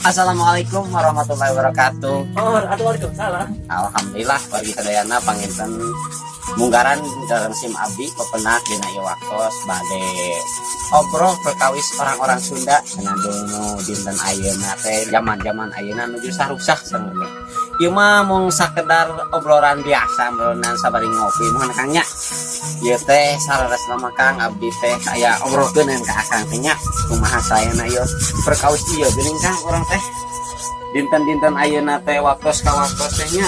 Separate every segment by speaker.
Speaker 1: Assalamualaikum warahmatullahi wabarakatuh.
Speaker 2: Oh, atau waalaikumsalam.
Speaker 1: Alhamdulillah, wargi sadayana, panginten munggaran dalam sim abdi pepenak dina ieu waktos bade obrol perkawis orang-orang Sunda cenah nu dinten ayeuna teh, zaman-zaman ayeuna nuju sarusak sebenarnya. Ieu mah mung sakedar obrolan biasa meureunan sabari ngopi, mohon Kang nya. Ieu teh saleresna mah, Kang, abdi teh aya obrolkeun ka Akang teh nya, kumaha saena ieu perkawis ieu geuning, Kang, urang teh dinten-dinten ayeuna teh waktos ka waktos teh nya,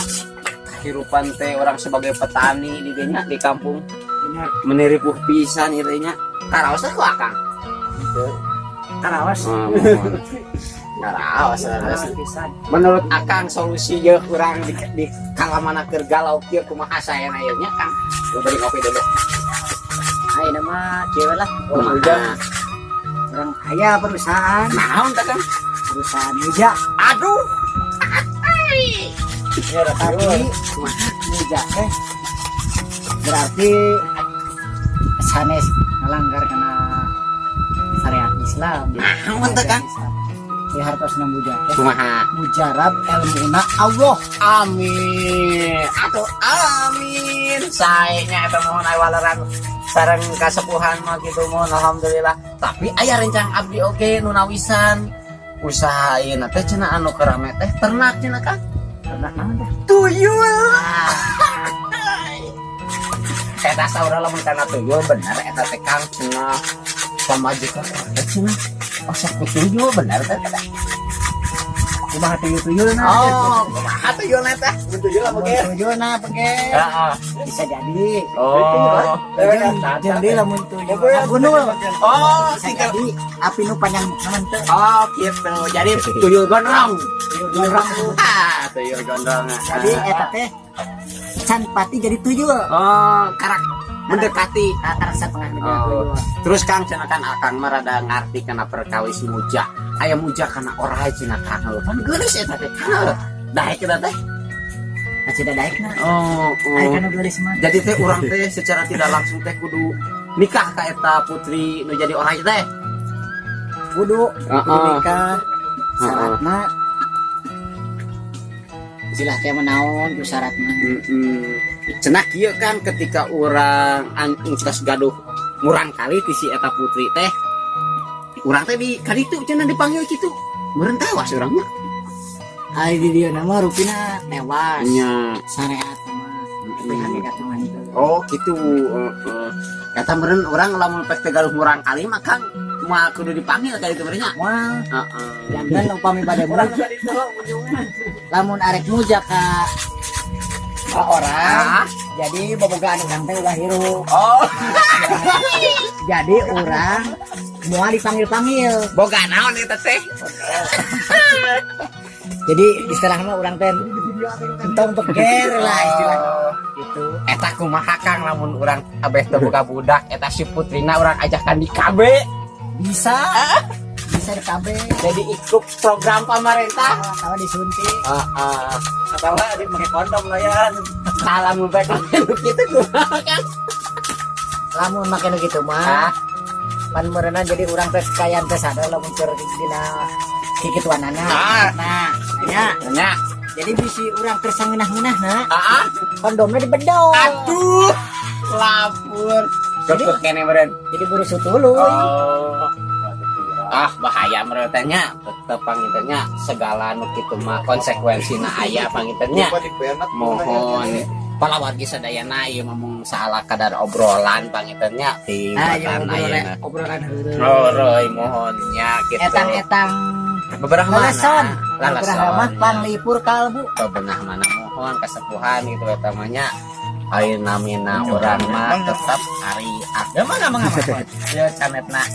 Speaker 1: kehidupan teh orang sebagai petani di dinya di kampung
Speaker 2: Benar.
Speaker 1: Meni ripuh pisan ieu teh nya. Karaos teh ku Akang?
Speaker 2: Karaos.
Speaker 1: Oh, mohon. Karaos
Speaker 2: Karaos
Speaker 1: leres.
Speaker 2: Pisan.
Speaker 1: Menurut Akang, solusi ye kurang di kalamana keur galau kieu kumaha saena ieu nya, Kang? Lu beli ngopi dulu.
Speaker 2: Ayeuna mah kieu lah.
Speaker 1: Kumaha?
Speaker 2: Orang kaya perusahaan,
Speaker 1: Naon teh, Kang?
Speaker 2: Perusahaan muja.
Speaker 1: Aduh.
Speaker 2: Tapi muja teh berarti sanes ngelanggar kana syariat Islam.
Speaker 1: Naon teh, Kang?
Speaker 2: Di hartosna muja teh
Speaker 1: Kumaha?
Speaker 2: Mujarab ilmuna Allah.
Speaker 1: Amin. Aduh, amin. Saenya eta, mohon aya waleran sareng kasepuhan mah gitu, mohon, alhamdulillah. Tapi aya rencang abdi oge nu nawisan usaha ieu teh cenah anu keur rame teh ternak cenah, Kang.
Speaker 2: Ternak naon teh?
Speaker 1: Tuyul. Eta saurang lamun kana tuyul bener eta teh, Kang, cenah pamajikan teh cenah asa ku tuyul, bener teh eta?
Speaker 2: Kumaha tuyul-tuyulna?
Speaker 1: Oh, kumaha tuyulna teh? Mun tuyul apa ge?
Speaker 2: Tuyulna pege.
Speaker 1: Heeh.
Speaker 2: Bisa jadi.
Speaker 1: Oh.
Speaker 2: Jeung deui lamun tuyul gunul.
Speaker 1: Oh,
Speaker 2: bisa
Speaker 1: tinggal
Speaker 2: jadi api nu panjang naon teu.
Speaker 1: Oh, gitu. Jadi tuyul gondrong.
Speaker 2: Tuyul gondrong.
Speaker 1: Ah, tuyul gondrong.
Speaker 2: Jadi eta teh can pati jadi tuyul.
Speaker 1: Oh, karak mendekati.
Speaker 2: Rata setengah menjadi
Speaker 1: Oh.
Speaker 2: tuyul.
Speaker 1: Terus, Kang, cenah kan Akang mah rada ngarti kana perkawis muja. Aya muja kana orai cenah, Kang. Pan geulis eta teh, Kang. Daek eta teh.
Speaker 2: Nah, cida daekna.
Speaker 1: Oh.
Speaker 2: Aya kana geulis mah.
Speaker 1: Jadi teh urang teh secara tidak langsung teh kudu nikah ka eta putri nu jadi orai teh.
Speaker 2: Kudu, kudu nikah. Syaratna istilah teh menaon ku syaratna.
Speaker 1: Cenah kieu kan, ketika urang engtos gaduh murang kali ti si eta putri teh, urang teh di kaditu cenah dipanggil kitu. Meureun tewas urangnya.
Speaker 2: Ai di dieu nama rupina tewas.
Speaker 1: Nya.
Speaker 2: Syariat mah. Tapi hakikat mah itu.
Speaker 1: Oh, gitu. Heeh. Eta meureun urang lamun pek teh gaduh murang kali mah, Kang, moal kudu dipanggil ka itu meureun nya.
Speaker 2: Moal.
Speaker 1: Heeh.
Speaker 2: Janten upami bade muja, lamun arek muja ka orang, jadi bobogaan urang teh ulah hirup.
Speaker 1: Oh,
Speaker 2: Jadi urang moal dipanggil-panggil.
Speaker 1: Boga naon eta teh?
Speaker 2: Jadi istilahnya urang teh entong peger lah istilahnya gitu.
Speaker 1: Eta kumaha, Kang, lamun urang abeh teu boga budak, eta si putrina urang ajakan di KB?
Speaker 2: Bisa, bisa di KB.
Speaker 1: Jadi ikut program pemerintah.
Speaker 2: Atau disuntik.
Speaker 1: Heeh. Atau di pakai kondom lah ya. Lamun pakai kondom kitu kumaha, Kang?
Speaker 2: Lamun make nu kitu mah pan meureunan jadi urang teh kayan teh sadar lamun keur dina kikituanana.
Speaker 1: Ah.
Speaker 2: Nah, nya.
Speaker 1: Nya.
Speaker 2: Jadi bisi urang keur sangeunah-ngeunahna, kondomnya dibedol.
Speaker 1: Aduh, lapur. Jadi kene meureun.
Speaker 2: Jadi buru tuluy.
Speaker 1: Oh. Ah, bahaya meureun teh nya. Tetep panginten nya, segala nu kitu mah konsekuensina aya panginten nya. Mohon palawargi sadayana, ieu mah mung salah kadar obrolan panginten nya di
Speaker 2: Ah, ya,
Speaker 1: batan
Speaker 2: obrolan
Speaker 1: ayeuna.
Speaker 2: Obrolan heureuy.
Speaker 1: Heureuy, mohon nya gitu.
Speaker 2: Etang-etang
Speaker 1: Beberapa mana?
Speaker 2: laleson.
Speaker 1: Laleson.
Speaker 2: Beberapa mah panglipur kalbu.
Speaker 1: Bebenah mana, mohon kesepuhan gitu eta mah nya. Ari namina urang mah tetep ari agama mah ya canetna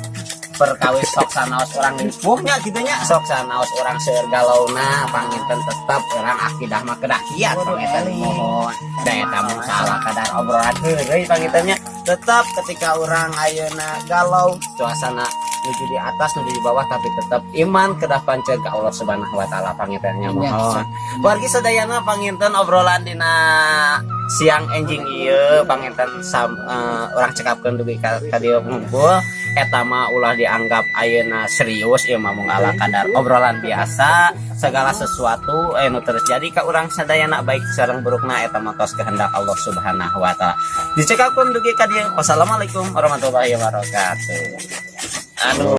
Speaker 1: perkawis sok sanaos urang ripuhnya gitu nya, sok sanaos urang seueur galauna, panginten tetep urang akidah mah kedah kiat panginten, mohon. Da eta mah salah kadar obrolan heureuy panginten nya. Tetep ketika urang ayeuna galau, suasana nuju di atas nuju di bawah, tapi tetap iman kedah panceg ka Allah Subhanahu wa Taala panginten nya, mohon. Wargi sadayana, panginten obrolan dina siang enjing ieu panginten urang cekapkeun dugi ka dieu ngumpul. Eta mah ulah dianggap ayeuna serius, ieu mah mung ala kadar obrolan biasa. Segala sesuatu anu terjadi ka urang sadayana, baik sareng burukna, eta mah tos kehendak Allah Subhanahu wa Taala. Dicekapkeun dugi ka dieu. Wassalamualaikum warahmatullahi wabarakatuh. Aduh.